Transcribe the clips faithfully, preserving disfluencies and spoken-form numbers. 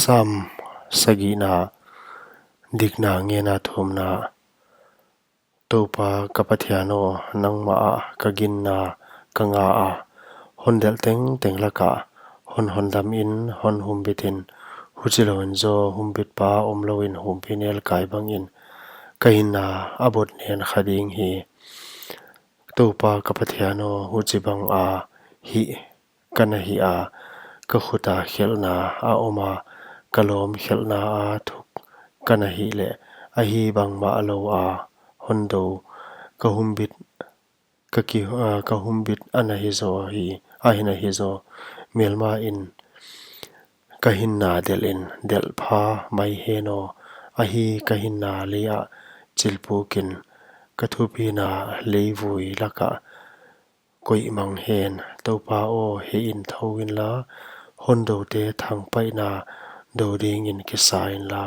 Sam sagihna. Dikna ngenna thumna. Toupa ka Pathian aw, nangmah ah ka ginna ka nga a, hon delh tengteng laka hon hondamin, hon humbitin, huchilouin zaw humbitpa omlouin humpinelkai bangin ka hinna a bot nen kha ding hi. Toupa ka Pathian aw, huchibanga hih ka na hih a, ka khuta khelhna a om a, ka lawm khelhna a thuk ka na hih leh, ahi bangmah lou a hon dou, ka humbit, ka ki, ah, ka humbit a na hi zaw hi, a hi na hi zaw. Melmain ka hinna delhin delh pha mai hen aw, ahi ka hinna lei ah chilpukin, ka thupina leivui lakah koih mang hen. Toupa aw, heihin thou inla, hon doute thangpaihna dou dingin kisa inla,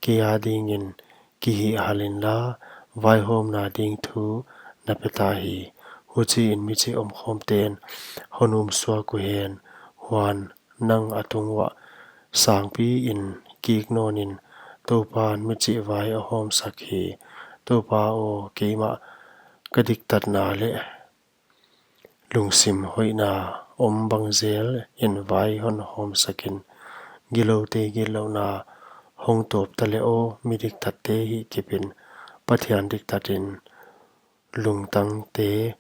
kei adingin kihihhal inla, vaihawmna ding thu na pe ta hi. Huchiin michih omkhawmten hon um suak uhen, huan nang a tung uah sangpiin kik nawnin, Toupan michih vai a hawmsak hi. Toupa aw, keimah ka diktatna leh lungsim hoihna om bang zelin vai hon hawmsakin, giloute gitlouhna hong tawp ta leh aw, mi diktatte hihkipin, Pathian diktatin lungtangte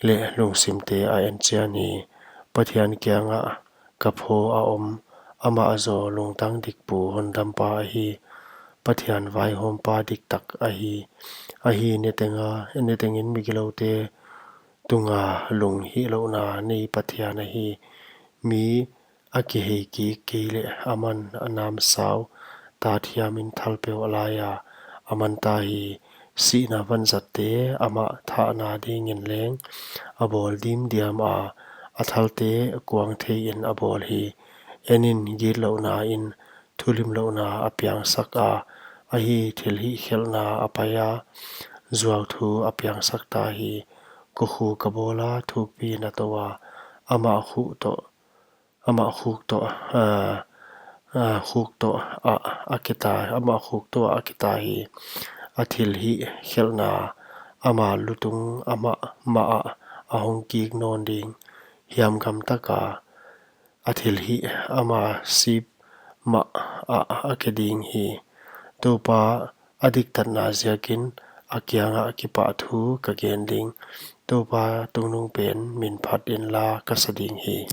leh lungsimte a enchian hi. Pathian kiangah ka phaw a om, amah zaw lungtang dikpu hondampa ahi, Pathian vaihawmpa diktak ahi. Ahi, nitenga, nitengin migiloute tunga lunghihlouhna nei Pathian ahi. Mi a kihei kik kei leh aman a namsau ta thiamin thal peuh a laia a man ta hi. Sihna vanzatte amah thahna dingin leng a bawl dimdiam a, a thalte kuang theiin a bawl hi. Enin, gitlouhnain thulimlouhna a piangsak a, ahi, thilhih khelhna a pai a, zuau thu a piangsak ta hi. Kokhuk a bawl a, thukpiin a tou a, amah khuk toh, amah khuk toh, ah, ah, khuk toh a, a keta, amah khuk toh a keta hi. A thilhih khelhna ama lutung amah mah ah a hong kik nawn ding. Hiamgam taka a thilhih ama sip mah ah a ke ding hi. Toupa a diktatna ziakin a kiangah kipahthu ka gen ding. Toupa tungnungpen min phat inla ka sa ding hi.